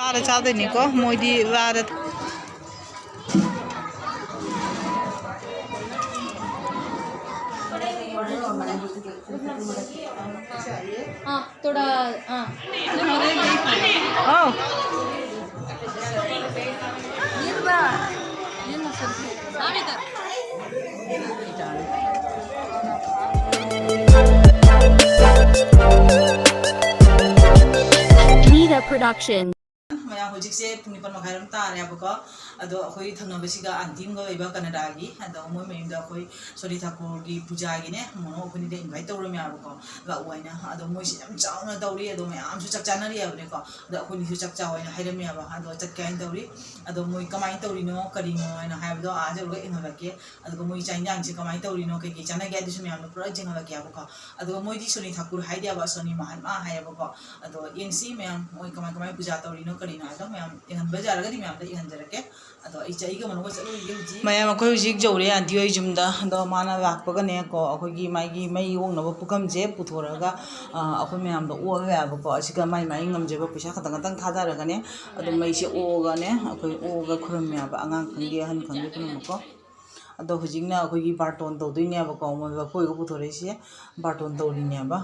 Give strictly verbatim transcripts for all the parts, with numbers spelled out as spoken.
ꯆꯥꯗ ꯆꯥꯗꯣꯏꯅꯤꯀꯣ, ꯃꯣꯏꯗꯤ ꯋꯥꯗ꯫ हाँ, थोड़ा, हाँ। आओ। ये ला, ये ला सर। Nita Production. ꯃꯌꯥꯝ, ꯍꯧꯖꯤꯛꯁꯦ ꯄꯨꯡ ꯅꯤꯄꯥꯟ ꯃꯈꯥꯏꯔꯣꯝ ꯇꯥꯔꯦꯕꯀꯣ꯫ ꯑꯗꯣ ꯑꯩꯈꯣꯏ ꯊꯪꯅꯕꯁꯤꯒ ꯑꯟꯇꯤ ꯑꯃꯒ ꯂꯩꯕ ꯀꯅꯥꯗꯥꯒꯤ, ꯑꯗꯣ ꯃꯣꯏ ꯃꯌꯨꯝꯗ ꯑꯩꯈꯣꯏ ꯁꯣꯅꯤ ꯊꯥꯀꯨꯔꯒꯤ ꯄꯨꯖꯥꯒꯤꯅꯦ, ꯃꯣꯃꯣ ꯑꯩꯈꯣꯏꯅꯤꯗ ꯏꯟꯚꯥꯏꯠ ꯇꯧꯔꯝꯃꯦꯕꯀꯣ, ꯂꯥꯛꯑꯣ ꯍꯥꯏꯅ꯫ ꯑꯗꯣ ꯃꯣꯏꯁꯦ ꯌꯥꯝ ꯆꯥꯎꯅ ꯇꯧꯔꯤ, ꯑꯗꯣ ꯃꯌꯥꯝꯁꯨ ꯆꯥꯛ ꯆꯥꯅꯔꯤ ꯍꯥꯏꯕꯅꯦꯀꯣ꯫ ꯑꯗꯣ ꯑꯩꯈꯣꯏꯅꯤꯁꯨ ꯆꯥꯛ ꯆꯥꯎ ꯍꯥꯏꯅ ꯍꯥꯏꯔꯝꯃꯦꯕ꯫ ꯑꯗꯣ ꯆꯠꯀꯦ ꯍꯥꯏꯅ ꯇꯧꯔꯤ꯫ ꯑꯗꯣ ꯃꯣꯏ ꯀꯃꯥꯏꯅ ꯇꯧꯔꯤꯅꯣ, ꯀꯔꯤꯅꯣ ꯍꯥꯏꯅ ꯍꯥꯏꯕꯗꯣ ꯑꯥ ꯌꯧꯔꯒ ꯌꯦꯡꯍꯜꯂꯛꯀꯦ꯫ ꯑꯗꯨꯒ ꯃꯣꯏ ꯆꯥꯛ ꯏꯟꯖꯥꯡꯁꯦ ꯀꯃꯥꯏꯅ ꯇꯧꯔꯤꯅꯣ, ꯀꯩꯀꯩ ꯆꯥꯅꯒꯦ, ꯑꯗꯨꯁꯨ ꯃꯌꯥꯝꯗꯣ ꯄꯨꯔꯥ ꯌꯦꯡꯍꯜꯂꯛꯀꯦꯕꯀꯣ꯫ ꯑꯗꯨꯒ ꯃꯣꯏꯗꯤ ꯁꯣꯅꯤ ꯊꯥꯀꯨꯔ ꯍꯥꯏꯗꯦꯕ, ꯁꯣꯅꯤ ꯃꯍꯥꯠꯃꯥ ꯍꯥꯏꯌꯦꯕꯀꯣ꯫ ꯑꯗꯣ ꯌꯦꯡꯁꯤ ꯃꯌꯥꯝ, ꯃꯣꯏ ꯀꯃꯥꯏ ꯀꯃꯥꯏ ꯄꯨꯖꯥ ꯇꯧꯔꯤꯅꯣ, ꯀꯔꯤꯅꯣ ꯍꯥꯏꯕꯗꯣ ꯃꯌꯥꯝ ꯌꯦꯡꯍꯟꯕ ꯌꯥꯔꯒꯗꯤ ꯃꯌꯥꯝꯗ ꯌꯦꯡꯍꯟꯖꯔꯛꯀꯦ꯫ ꯑꯗꯣ ꯑꯩ ꯆ-, ꯑꯩꯒ ꯃꯅꯨꯡꯗ ꯆꯠꯂꯨꯈꯤꯒꯦ ꯍꯧꯖꯤꯛ꯫ ꯃꯌꯥꯝ, ꯑꯩꯈꯣꯏ ꯍꯧꯖꯤꯛ ꯌꯧꯔꯦ ꯑꯟꯇꯤ ꯍꯣꯏ ꯌꯨꯝꯗ꯫ ꯑꯗꯣ ꯃꯥꯅ ꯂꯥꯛꯄꯒꯅꯦꯀꯣ, ꯑꯩꯈꯣꯏꯒꯤ ꯃꯥꯒꯤ ꯃꯩ ꯑꯣꯛꯅꯕ ꯄꯨꯈꯝꯁꯦ ꯄꯨꯊꯣꯔꯒ, ꯑ, ꯑꯩꯈꯣꯏ ꯃꯌꯥꯝꯗꯣ ꯑꯣꯛꯑꯒ ꯌꯥꯕꯀꯣ꯫ ꯑꯁꯤꯒ ꯃꯥꯏ ꯃꯥꯏ ꯉꯝꯖꯕ ꯄꯩꯁꯥ ꯈꯇꯪ ꯈꯇꯪ ꯊꯥꯗꯔꯒꯅꯦ, ꯑꯗꯨꯝ ꯃꯩꯁꯦ ꯑꯣꯛꯑꯒꯅꯦ, ꯑꯩꯈꯣꯏ ꯑꯣꯛꯑꯒ ꯈꯨꯔꯨꯝꯃꯦꯕ, ꯑꯉꯥꯡ ꯈꯪꯗꯦ, ꯑꯍꯟ ꯈꯪꯗꯦ, ꯄꯨꯝꯅꯃꯛꯀꯣ꯫ ꯑꯗꯣ ꯍꯧꯖꯤꯛꯅ ꯑꯩꯈꯣꯏꯒꯤ ꯕꯥꯔꯇꯣꯟ ꯇꯧꯗꯣꯏꯅꯦꯕꯀꯣ, ꯃꯣꯏ ꯃꯈꯣꯏꯒ ꯄꯨꯊꯣꯔꯛꯏꯁꯦ ꯕꯥꯔꯇꯣꯟ ꯇꯧꯔꯤꯅꯦꯕ꯫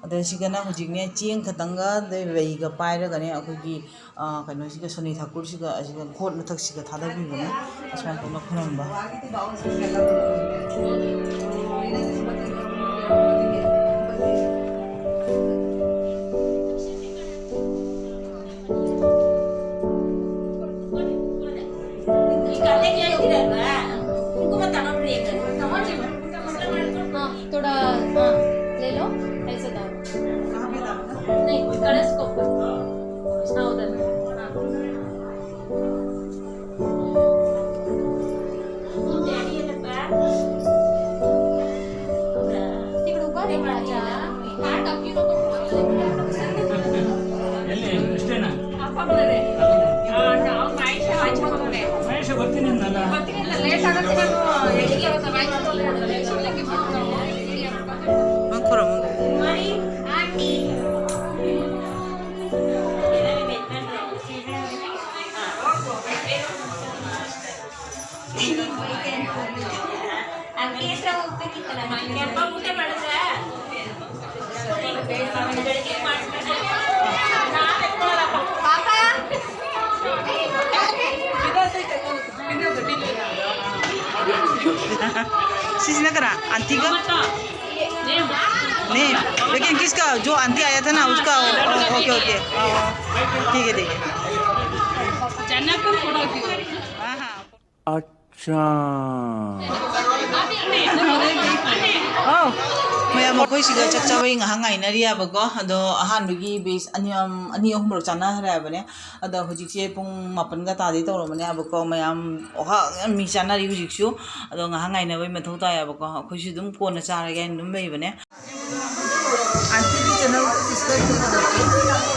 ꯑꯗ ꯁꯤꯒꯅ ꯍꯧꯖꯤꯛꯅꯦ, ꯆꯦꯡ ꯈꯛꯇꯪꯒ ꯑꯗꯩ ꯂꯩꯒ ꯄꯥꯏꯔꯒꯅꯦ, ꯑꯩꯈꯣꯏꯒꯤ, ꯑ, ꯀꯩꯅꯣꯁꯤꯒ, ꯁꯣꯅꯤ ꯊꯥꯀꯨꯔꯁꯤꯒ, ꯑꯁꯤꯒ ꯒꯣꯠ ꯃꯊꯛꯁꯤꯒ ꯊꯥꯗꯕꯤꯕꯅꯦ, ꯑꯁꯨꯃꯥꯏꯅ ꯇꯧꯅ ꯈꯨꯔꯨꯝꯕ꯫ हाँ, थोड़ा, हाँ, ले लो, ऐसे डालो। नहीं, कलश को ऊपर। हाँ, उधर। हाँ। तिकडे उभा रे राजा. ಎಲ್ಲಿ? ಇಷ್ಟೇನಾ? ಮಹೇಶ ಬರ್ತೀನಿ ಅಂದಲ್ಲ. ಲೇಟ್ ಆಗುತ್ತೆ, ನಾನು ಎಲ್ಲಿಗೆ ಅವತ್ತು ರಾಯಚೂರಲ್ಲಿ ಇರೋದು, ರಾಯಚೂರಲ್ಲಿ. ಆಂಟಿ. ꯁꯤꯁꯤꯅ ꯀꯅꯥ? ꯑꯟꯇꯤꯒ? ꯅꯦ, लेकिन किसका? जो आंटी आया था ना, उसका? ओ, ओके, ओके। ठीक है, ठीक है। हाँ, हाँ। अच्छा। ꯑꯧ, ꯃꯌꯥꯝ ꯑꯩꯈꯣꯏ ꯁꯤꯗ ꯆꯥꯛ ꯆꯥꯕꯩ ꯉꯥꯏꯍꯥꯛ ꯉꯥꯏꯅꯔꯤ ꯍꯥꯏꯕꯀꯣ꯫ ꯑꯗꯣ ꯑꯍꯥꯟꯕꯒꯤ batch ꯑꯅꯤ, ꯑꯅꯤ ꯑꯍꯨꯝꯔꯛ ꯆꯥꯅꯈ꯭ꯔꯦ ꯍꯥꯏꯕꯅꯦ꯫ ꯑꯗꯣ ꯍꯧꯖꯤꯛꯁꯦ ꯄꯨꯡ ꯃꯥꯄꯟꯒ ꯇꯥꯗꯦ ꯇꯧꯔꯕꯅꯦ ꯍꯥꯏꯕꯀꯣ꯫ ꯃꯌꯥꯝ ꯑꯣꯍꯥꯛ ꯌꯥꯝ ꯃꯤ ꯆꯥꯅꯔꯤ ꯍꯧꯖꯤꯛꯁꯨ꯫ ꯑꯗꯣ ꯉꯥꯏꯍꯥꯛ ꯉꯥꯏꯅꯕꯩ ꯃꯊꯧ ꯇꯥꯏ ꯍꯥꯏꯕꯀꯣ꯫ ꯑꯩꯈꯣꯏꯁꯨ ꯑꯗꯨꯝ ꯀꯣꯟꯅ ꯆꯥꯔꯒꯦ ꯍꯥꯏꯅ ꯑꯗꯨꯝ ꯂꯩꯕꯅꯦ꯫ ꯑꯟꯇꯤꯒꯤ channel subscribe ꯇꯧꯕꯤꯔꯛꯑꯣ꯫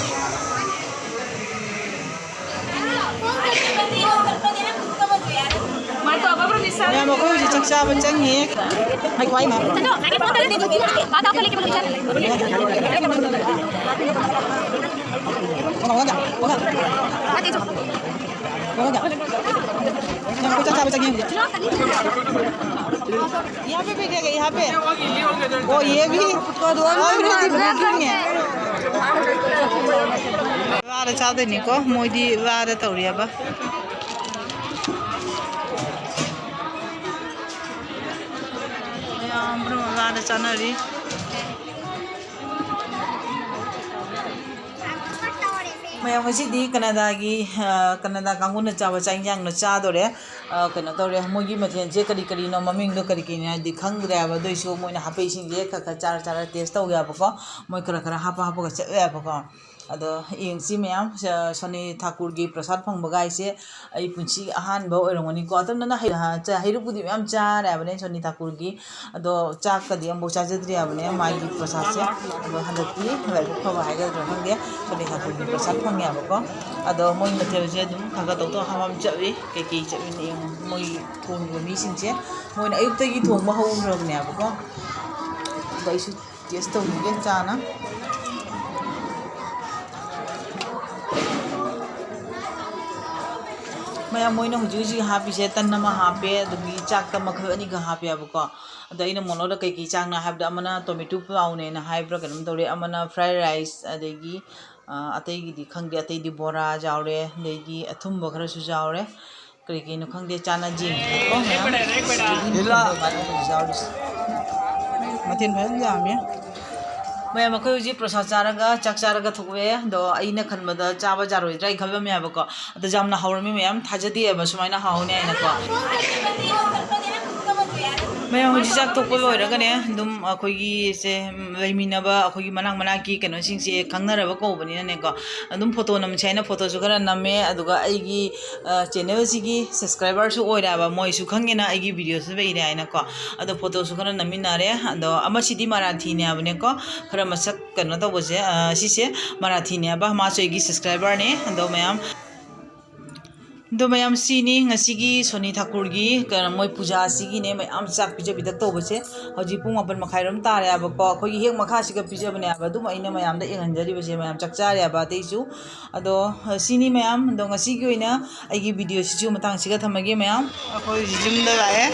ꯃꯌꯥꯝ, ꯑꯩꯈꯣꯏ ꯍꯧꯖꯤꯛ ꯆꯥꯛ ꯆꯥꯕ ꯆꯪꯉꯤ꯫ ꯉꯥꯏꯈꯣ, ꯑꯩ ꯉꯥꯏꯍꯥꯛ꯫ ꯉꯥꯏꯈꯣ, ꯉꯥꯏꯈꯣ꯫ ꯉꯥꯏꯈꯣ, ꯆꯥꯛ ꯆꯥꯕ ꯆꯪꯉꯤ ꯍꯧꯖꯤꯛ꯫ यहाँ पे भी देगा, यहाँ पे। ओ, ये भी। तो दोनों और भी है। ꯂꯥꯗ ꯆꯥꯗꯣꯏꯅꯤꯀꯣ, ꯃꯣꯏꯗꯤ ꯂꯥꯗ ꯇꯧꯔꯤꯑꯕ꯫ ꯃꯌꯥꯝ ꯄꯨꯝꯅꯃꯛ ꯂꯥꯗ ꯆꯥꯅꯔꯤ꯫ ꯃꯌꯥꯝ, ꯉꯁꯤꯗꯤ ꯀꯅꯥꯗꯥꯒꯤ, ꯑ, ꯀꯅꯥꯗꯥ ꯀꯥꯡꯕꯨꯅ ꯆꯥꯕ ꯆꯥꯛ ꯏꯟꯖꯥꯡꯗꯣ ꯆꯥꯗꯣꯔꯦ꯫ ꯑ, ꯀꯩꯅꯣ ꯇꯧꯔꯦ, ꯃꯣꯏꯒꯤ ꯃꯊꯦꯜꯁꯦ ꯀꯔꯤ ꯀꯔꯤꯅꯣ, ꯃꯃꯤꯡꯗꯣ ꯀꯔꯤ ꯀꯔꯤꯅꯣ ꯍꯥꯏꯗꯤ ꯈꯪꯗ꯭ꯔꯦ ꯍꯥꯏꯕ꯫ ꯑꯗꯨꯏꯁꯨ ꯃꯣꯏꯅ ꯍꯥꯞꯄꯛꯏꯁꯤꯡꯁꯦ ꯈꯔ ꯈꯔ ꯆꯥꯔ ꯆꯥꯔ taste ꯇꯧꯒꯦ ꯍꯥꯏꯕꯀꯣ꯫ ꯃꯣꯏ ꯈꯔ ꯈꯔ ꯍꯥꯞꯄ ꯍꯥꯞꯄꯒ ꯆꯠꯂꯦ ꯍꯥꯏꯕꯀꯣ꯫ ꯑꯗꯣ ꯌꯦꯡꯁꯤ ꯃꯌꯥꯝ, ꯁ-, ꯁꯣꯅꯤ ꯊꯥꯀꯨꯔꯒꯤ ꯄ꯭ꯔꯁꯥꯗ ꯐꯪꯕꯒꯥꯏꯁꯦ ꯑꯩ ꯄꯨꯟꯁꯤꯒꯤ ꯑꯍꯥꯟꯕ ꯑꯣꯏꯔꯝꯒꯅꯤꯀꯣ꯫ ꯑꯇꯝꯅꯅ ꯍꯩ-, ꯍ-, ꯆ-, ꯍꯩꯔꯨꯛꯄꯨꯗꯤ ꯃꯌꯥꯝ ꯆꯥꯔꯦ ꯍꯥꯏꯕꯅꯦ ꯁꯣꯅꯤ ꯊꯥꯀꯨꯔꯒꯤ, ꯑꯗꯣ ꯆꯥꯛꯀꯗꯤ ꯑꯃꯨꯛꯐꯥꯎ ꯆꯥꯖꯗ꯭ꯔꯤ ꯍꯥꯏꯕꯅꯦ ꯃꯥꯒꯤ ꯄ꯭ꯔꯁꯥꯗꯁꯦ꯫ ꯑꯗꯣ ꯍꯟꯗꯛꯇꯤ ꯂꯥꯏꯕꯛ ꯐꯕ ꯍꯥꯏꯒꯗ꯭ꯔꯥ ꯈꯪꯗꯦ, ꯁꯣꯅꯤ ꯊꯥꯀꯨꯔꯒꯤ ꯄ꯭ꯔꯁꯥꯗ ꯐꯪꯉꯦꯕꯀꯣ꯫ ꯑꯗꯣ ꯃꯣꯏ ꯃꯊꯦꯜꯁꯦ ꯑꯗꯨꯝ ꯈꯔ ꯈꯔ ꯇꯧ ꯇꯧ ꯍꯥꯞꯄ ꯆꯠꯂꯤ꯫ ꯀꯩꯀꯩ ꯆꯠꯂꯤꯅꯣ ꯌꯦꯡꯉꯣ, ꯃꯣꯏ ꯊꯣꯡꯉꯤꯕ ꯃꯤꯁꯤꯡꯁꯦ ꯃꯣꯏꯅ ꯑꯌꯨꯛꯇꯒꯤ ꯊꯣꯡꯕ ꯍꯧꯈ꯭ꯔꯕꯅꯦꯕꯀꯣ꯫ ꯑꯗꯣ ꯑꯩꯁꯨ taste ꯇꯧꯈꯤꯒꯦ ꯆꯥꯅ꯫ ꯃꯌꯥꯝ, ꯃꯣꯏꯅ ꯍꯧꯖꯤꯛ ꯍꯧꯖꯤꯛ ꯍꯥꯞꯄꯤꯁꯦ ꯇꯟ ꯑꯃ ꯍꯥꯞꯄꯦ, ꯑꯗꯒꯤ ꯆꯥꯛꯇ ꯃꯈꯜ ꯑꯅꯤꯒ ꯍꯥꯞꯄꯦꯕꯀꯣ꯫ ꯑꯗꯣ ꯑꯩꯅ ꯃꯣꯃꯣꯗ ꯀꯩꯀꯩ ꯆꯥꯛꯅꯣ ꯍꯥꯏꯕꯗ, ꯑꯃꯅ tomato pulao ꯅꯦꯅ ꯍꯥꯏꯕ꯭ꯔꯥ ꯀꯩꯅꯣꯝ ꯇꯧꯔꯦ, ꯑꯃꯅ fried rice, ꯑꯗꯒꯤ, ꯑ, ꯑꯇꯩꯒꯤꯗꯤ ꯈꯪꯗꯦ, ꯑꯇꯩꯗꯤ ꯕꯣꯔꯥ ꯌꯥꯎꯔꯦ, ꯑꯗꯒꯤ ꯑꯊꯨꯝꯕ ꯈꯔꯁꯨ ꯌꯥꯎꯔꯦ꯫ ꯀꯔꯤ ꯀꯩꯅꯣ ꯈꯪꯗꯦ, ꯆꯥꯅ ꯌꯦꯡꯒꯦꯀꯣ ꯃꯌꯥꯝ꯫ ꯁꯤꯗꯒꯤ ꯃꯊꯦꯜ ꯃꯊꯦꯜ ꯌꯥꯎꯔꯤꯁꯦ꯫ ꯃꯊꯦꯜ ꯐꯖꯅ ꯌꯥꯝꯃꯦ꯫ ꯃꯌꯥꯝ, ꯑꯩꯈꯣꯏ ꯍꯧꯖꯤꯛ ꯄ꯭ꯔꯣꯁꯥꯗ ꯆꯥꯔꯒ, ꯆꯥꯛ ꯆꯥꯔꯒ ꯊꯣꯛꯂꯛꯑꯦ꯫ ꯑꯗꯣ ꯑꯩꯅ ꯈꯟꯕꯗ ꯆꯥꯕ ꯌꯥꯔꯣꯏꯗ꯭ꯔꯥ ꯍꯥꯏꯅ ꯈꯜꯂꯝꯃꯦ ꯍꯥꯏꯕꯀꯣ꯫ ꯑꯗꯣ ꯌꯥꯝꯅ ꯍꯥꯎꯔꯝꯃꯤ ꯃꯌꯥꯝ, ꯊꯥꯖꯗꯦꯕ ꯁꯨꯃꯥꯏꯅ ꯍꯥꯎꯅꯤ ꯍꯥꯏꯅꯀꯣ꯫ ꯃꯌꯥꯝ, ꯍꯧꯖꯤꯛ ꯆꯥꯛ ꯇꯣꯛꯄ ꯂꯣꯏꯔꯒꯅꯦ, ꯑꯗꯨꯝ ꯑꯩꯈꯣꯏꯒꯤ ꯁꯦ, ꯂꯩꯃꯤꯟꯅꯕ ꯑꯩꯈꯣꯏꯒꯤ ꯃꯅꯥꯛ ꯃꯅꯥꯛꯀꯤ ꯀꯩꯅꯣꯁꯤꯡꯁꯦ ꯈꯪꯅꯔꯕ ꯀꯧꯕꯅꯤꯅꯅꯦꯀꯣ, ꯑꯗꯨꯝ ꯐꯣꯇꯣ ꯅꯝꯁꯦ ꯍꯥꯏꯅ ꯐꯣꯇꯣꯁꯨ ꯈꯔ ꯅꯝꯃꯦ꯫ ꯑꯗꯨꯒ ꯑꯩꯒꯤ, ꯑ, channel ꯁꯤꯒꯤ subscriber ꯁꯨ ꯑꯣꯏꯔꯦꯕ, ꯃꯣꯏꯁꯨ ꯈꯪꯉꯦꯅ ꯑꯩꯒꯤ video ꯁꯨ ꯂꯩꯔꯦ ꯍꯥꯏꯅꯀꯣ꯫ ꯑꯗꯣ ꯐꯣꯇꯣꯁꯨ ꯈꯔ ꯅꯝꯃꯤꯟꯅꯔꯦ꯫ ꯑꯗꯣ ꯑꯃꯁꯤꯗꯤ ꯃꯔꯥꯊꯤꯅꯦ ꯍꯥꯏꯕꯅꯦꯀꯣ, ꯈꯔ ꯃꯁꯛ ꯀꯩꯅꯣ ꯇꯧꯕꯁꯦ, ꯑ, ꯁꯤꯁꯦ ꯃꯔꯥꯊꯤꯅꯦ ꯍꯥꯏꯕ, ꯃꯥꯁꯨ ꯑꯩꯒꯤ subscriber ꯅꯦ꯫ ꯑꯗꯣ ꯃꯌꯥꯝ, ꯑꯗꯣ ꯃꯌꯥꯝ, ꯁꯤꯅꯤ ꯉꯁꯤꯒꯤ ꯁꯣꯅꯤ ꯊꯥꯀꯨꯔꯒꯤ ꯀꯩꯅꯣ, ꯃꯣꯏ ꯄꯨꯖꯥꯁꯤꯒꯤꯅꯦ ꯃꯌꯥꯝ ꯆꯥꯛ ꯄꯤꯖ ꯄꯤꯊꯛ ꯇꯧꯕꯁꯦ꯫ ꯍꯧꯖꯤꯛ ꯄꯨꯡ ꯃꯥꯄꯟ ꯃꯈꯥꯏꯔꯣꯝ ꯇꯥꯔꯦ ꯍꯥꯏꯕꯀꯣ꯫ ꯑꯩꯈꯣꯏꯒꯤ ꯍꯦꯛ ꯃꯈꯥꯁꯤꯒ ꯄꯤꯖꯕꯅꯦ ꯍꯥꯏꯕ, ꯑꯗꯨꯝ ꯑꯩꯅ ꯃꯌꯥꯝꯗ ꯌꯦꯡꯍꯟꯖꯔꯤꯕꯁꯦ꯫ ꯃꯌꯥꯝ ꯆꯥꯛ ꯆꯥꯔꯦ ꯍꯥꯏꯕ ꯑꯇꯩꯁꯨ꯫ ꯑꯗꯣ ꯁꯤꯅꯤ ꯃꯌꯥꯝ꯫ ꯑꯗꯣ ꯉꯁꯤꯒꯤ ꯑꯣꯏꯅ ꯑꯩꯒꯤ video ꯁꯤꯁꯨ ꯃꯇꯥꯡꯁꯤꯒ ꯊꯝꯃꯒꯦ ꯃꯌꯥꯝ꯫ ꯑꯩꯈꯣꯏ ꯍꯧꯖꯤꯛ ꯌꯨꯝꯗ ꯂꯥꯛꯑꯦ꯫